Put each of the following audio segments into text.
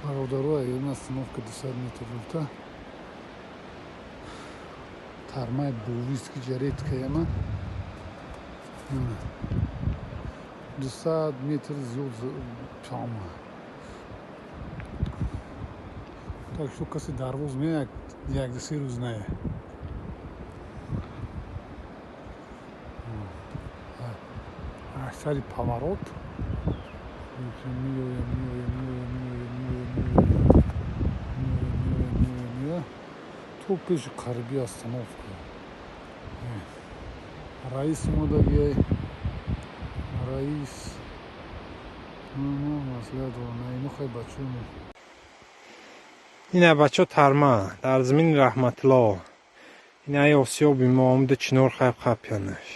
Бародаро, ин остановка 200 метр дурта. Тармаи бовист, ки ҷареткаяма, 200 метр зиёд тама. Так что касе Дарвоз меяк, як се рӯз нае. Сари поворот меоя, меоя, меоя, меоя, меоя, меоя, меоя, меоя, меоя то пеши қариби остановка. Раис омадагиай, раис маслиҳат. Ино хай бачамо. Ина, бачо, тарма дар замини Раҳматулло. Инаи осиёби мо омда, чинор хайб хапянаш.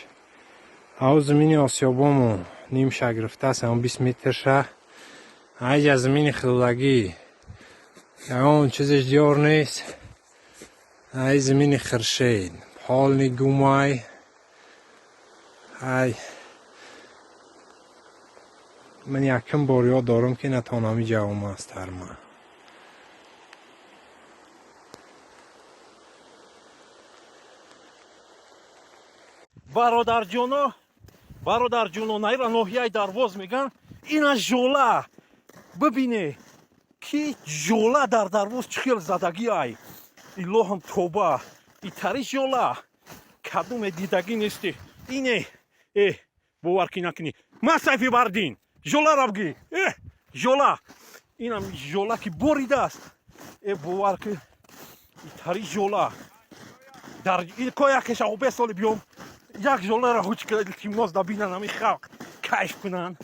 Ав замини осиёбомо нимша гирифтааст, ам 20 метрша. Айҷа замини хилдагӣ, ягон чизеш диёр нест. Ай замини хиршед полный гумай. Ай ман якум бор ёд дорам, ки натонам иҷа омааст тарма. Бародарҷоно, бародарҷоно, наира ноҳияи Дарвоз меган. Ина жола бибине, ки жола дар Дарвоз чӣ хел задагӣ. Ай, илоҳам, тоба! Итари жола кадуме дидагӣ нести. Ине, э, бовар ки накунӣ, ман Сайфи Бардин жолара бгӣ. Э, жола, инам жола ки боридааст. Э, бовар ки, итари жола дар ко якеша обе соли биём, як жолара ҳуч илтимос да бинан, ами халқ кайф кунанд.